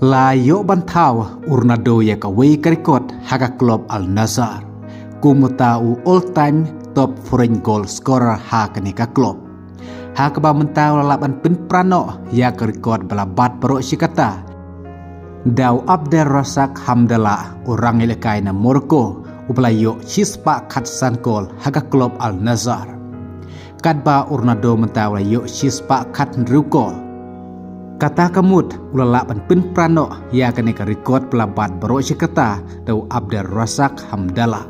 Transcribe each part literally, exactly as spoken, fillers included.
La ïoh ban thaw u Ronaldo ïa kawei ka record ha ka club Al Nassr, kum uta u all time top foreign goal scorer ha kane ka club. Ha kaba mynta u la lah ban pynpra noh ïa ka record ba la bat baroh shi katta da u Abdel Razak Hamdallah, u rangïalehkai na Morocco, uba la ïoh shispah khatsan kol ha ka club Al Nassr. Katba u Ronaldo mynta u la ïoh shispah khathynriew kol. Kata ka mut u la lah ban pynpra noh ïa kane ka record ba la bat baroh shi katta da u Abdel Razak Hamdallah.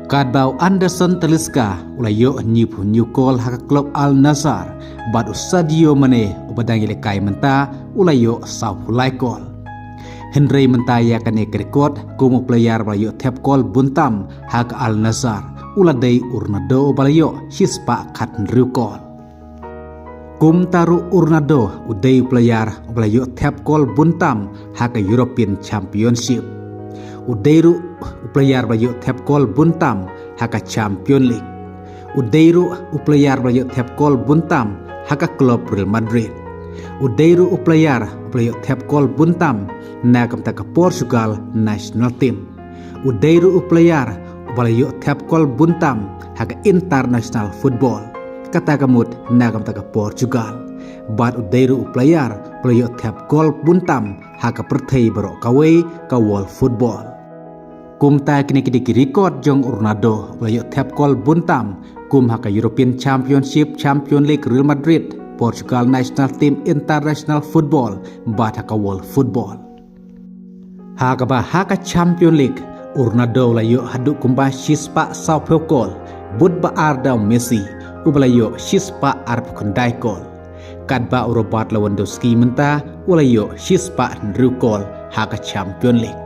Katba u Anderson Talisca u la ïoh hynñiewphew hynñiew kol ha ka club Al Nassr, bad u Sadio Mane uba dang ïalehkai mynta u la ïoh sawphew lai kol. Hynrei mynta ïa kane ka record kum u player ba la ïoh thep kol bun tam ha ka Al Nassr u la dei u Ronaldo uba la ïoh shispah khathynriew kol. Kumta ruh u Ronaldo u dei u player uba la ïoh thep kol bun tam ha ka European Championship. U dei ruh u player ba la ïoh thep kol bun tam ha ka Champion League. U dei ruh u player ba la ïoh thep kol bun tam ha ka club Real Madrid. U dei ruh u player ba la ïoh thep kol bun tam na ka bynta ka Portugal national team. U dei ruh u player uba la ïoh thep kol bun tam ha ka international football, kata ka mut na ka bynta ka Portugal. Bad u dei ruh u player ba la ïoh thep kol bun tam ha ka pyrthei baroh kawei, ka world football. Kumta kine ki dei ki record jong u Ronaldo, uba la ïoh thep kol bun tam, kum ha ka European Championship, Champion League, Real Madrid, Portugal national team, international football, bad ha ka world football. Ha kaba ha ka Champion League, u Ronaldo u la ïoh haduh kumba shispah sawphew kol, bud ba ar da u Messi, uba la ïoh shispah arphew khyndai kol. Katba u Robert Lewandowski mynta u la ïoh shispah hynriew kol ha ka Champion League.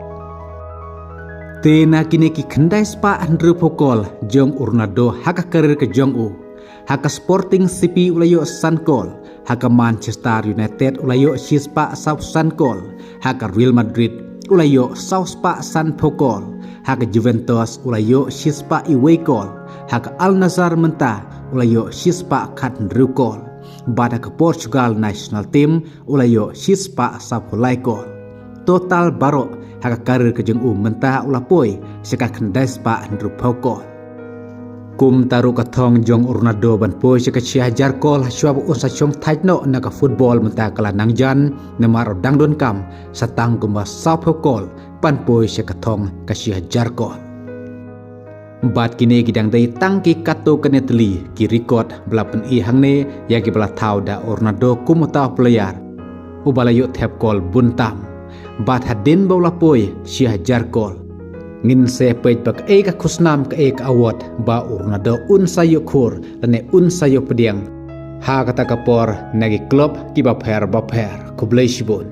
Te na kine ki khyndai spah hynriewphew kol jong u Ronaldo ha ka career ka jong u, ha ka Sporting C P u la ïoh san kol, ha ka Manchester United u la ïoh shispah sawphew san kol, ha ka Real Madrid u la ïoh sawspah sanphew kol, ha ka Juventus u la ïoh shispah iwei kol, ha ka Al Nassr mynta u la ïoh shispah khathynriew kol. Bad ha ka Portugal national team u la ïoh shispah sawphew lai kol. Total baroh ha ka career ka jong u mynta u la poi sha ka khyndai spah hynriewphew kol. Kumta ruh ka thong jong u Ronaldo ban poi sha ka shi hajar kol hashwa ba un sa shong thait noh na ka football mynta ka la nang jan, namar u dang donkam sa tang kumba sawphew kol ban poi sha ka thong ka shi hajar kol. Bad kine ki dang dei tang ki katto katne tylli ki record ba la pyni hangne ïa kiba la thaw da u Ronaldo kum uta u player uba la ïoh thep kol bun tam. Bad hadien ba u la poi shi hajar kol, ngin sa peit ba kaei ka khusnam, kaei ka award ba u Ronaldo un sa ïoh khur lane un sa ïoh pdiang ha kata ka por na ki club kiba pher ba pher. Khublei shibun.